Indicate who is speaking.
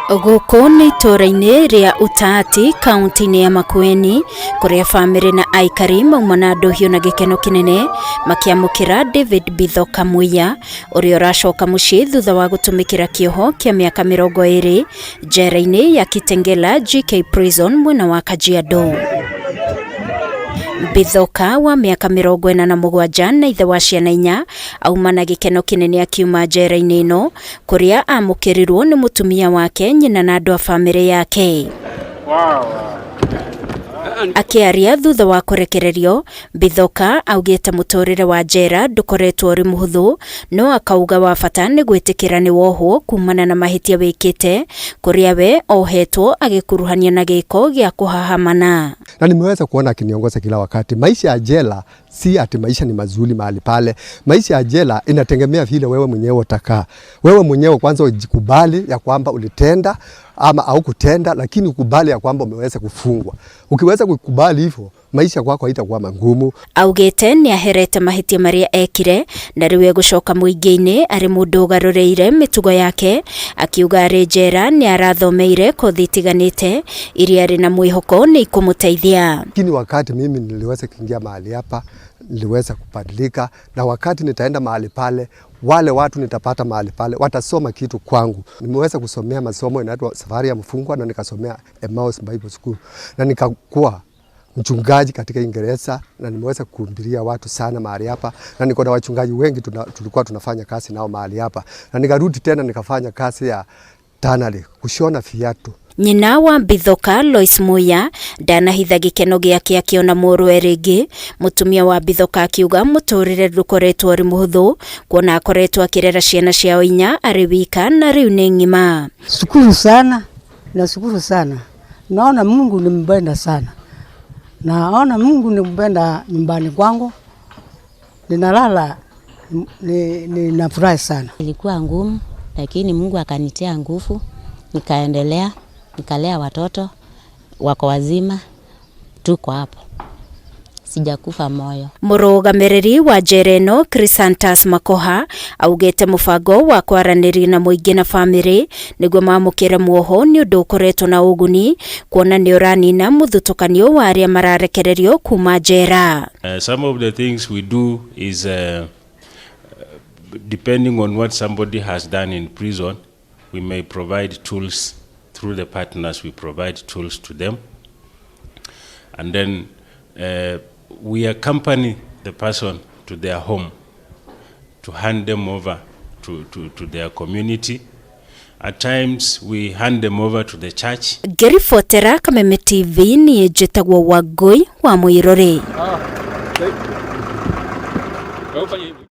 Speaker 1: Gũkũ nĩ itũũra-inĩ rĩa Utaati kaunti-inĩ ya Makueni kũrĩa bamĩrĩ na aikari mauma na ndũhiũ na gĩkeno kĩnene makĩamũkĩra David Bithoka Muiya ũrĩa ũracoka mũciĩ thutha wa gũtũmĩkĩra kĩoho kĩa mĩaka 20 njera-inĩ ya Kitengela GK Prison mwena wa Kajiado. Bithoka wa mĩaka 47 na ithe wa ciana inya auma na gĩkeno kĩnene akiuma njera-inĩ ĩno kũrĩa amũkĩrirwo nĩ mũtumia wake nyina na andũ a bamĩrĩ yake. Akĩaria thutha wa kũrekererio, Bithoka augĩte mũtũrĩre wa njera ndũkoretwo ũrĩ mũhũthũ, no akauga wa bata nĩ gwĩtĩkĩra nĩ wohwo kumana na mahĩtia wĩkĩte, kũrĩa we ohetwo agĩkuruhanio na gĩko gĩa kũhahamana.
Speaker 2: Na nimeweza kuona akiniongoza kila wakati. Maisha ya jela si ati maisha ni mazuri mahali pale. Maisha ya jela inategemea vile wewe mwenyewe utakaa. Wewe mwenyewe kwanza ujikubali ya kwamba ulitenda ama au kutenda, lakini ukubali ya kwamba umeweza kufungwa. Ukiweza kukubali hivyo, maisha kwako haitakuwa magumu.
Speaker 1: Augĩte nĩ aherete mahĩtia marĩa ekire na rĩu egũcoka mũingĩ-inĩ arĩ mũndũ ũgarũrĩire mĩtugo yake, akiuga arĩ njera nĩ arathomeire kothi itiganĩte iria arĩ na mwĩhoko nĩ ikũmũteithia.
Speaker 2: Lakini wakati mimi niliweza kuingia mahali hapa, niliweza kubadilika, na wakati nitaenda mahali pale, wale watu nitapata mahali pale watasoma kitu kwangu. Nimeweza kusomea masomo inaitwa Safari ya Mfungwa, na nikasomea Emmaus Bible School, na nikakuwa mchungaji katika Ingereza, na nimeweza kuhubiria watu sana mahali hapa, na niko na wachungaji wengi tulikuwa tunafanya kazi nao mahali hapa, na nikarudi tena nikafanya kazi ya tannery, kushona viatu.
Speaker 1: Nyina wa Bithoka Lois Muya ndanahitha gĩkeno gĩake akĩona mũrũwe rĩngĩ. Mũtumia wa Bithoka akiuga mũtũrĩre ndũkoretwo ũrĩ mũhũthũ kuona akoretwo akĩrera ciana ciao inya arĩ wika na rĩu nĩ ng'ima.
Speaker 3: Shukuru sana, nashukuru sana. Naona Mungu nimpenda sana. Naona Mungu nimpenda nyumbani kwangu. Ninalala ninafurahi sana.
Speaker 4: Ilikuwa ngumu lakini Mungu akanitia nguvu, nikaendelea, nikalea watoto wako wazima, tuko hapo. Sijakufa moyo.
Speaker 1: Mũrũgamĩrĩri wa njera ĩno Chrysanthus Makoha augĩte mũbango wa kwaranĩria na mũingĩ na bamĩrĩ nĩguo mamũkĩre muoho nĩ ũndũ ũkoretwo na ũguni kuona nĩ ũranina mũthutũkanio wa arĩa mararekererio kuma njera.
Speaker 5: Some of the things we do is depending on what somebody has done in prison, we may provide tools through the partners, we provide tools to them. And then we accompany the person to their home to hand them over to their community. At times we hand them over to the church.
Speaker 1: Ngĩribotera Kameme TV niĩ njĩtagwo Wangũi wa Mũirũrĩ.
Speaker 6: Thank you.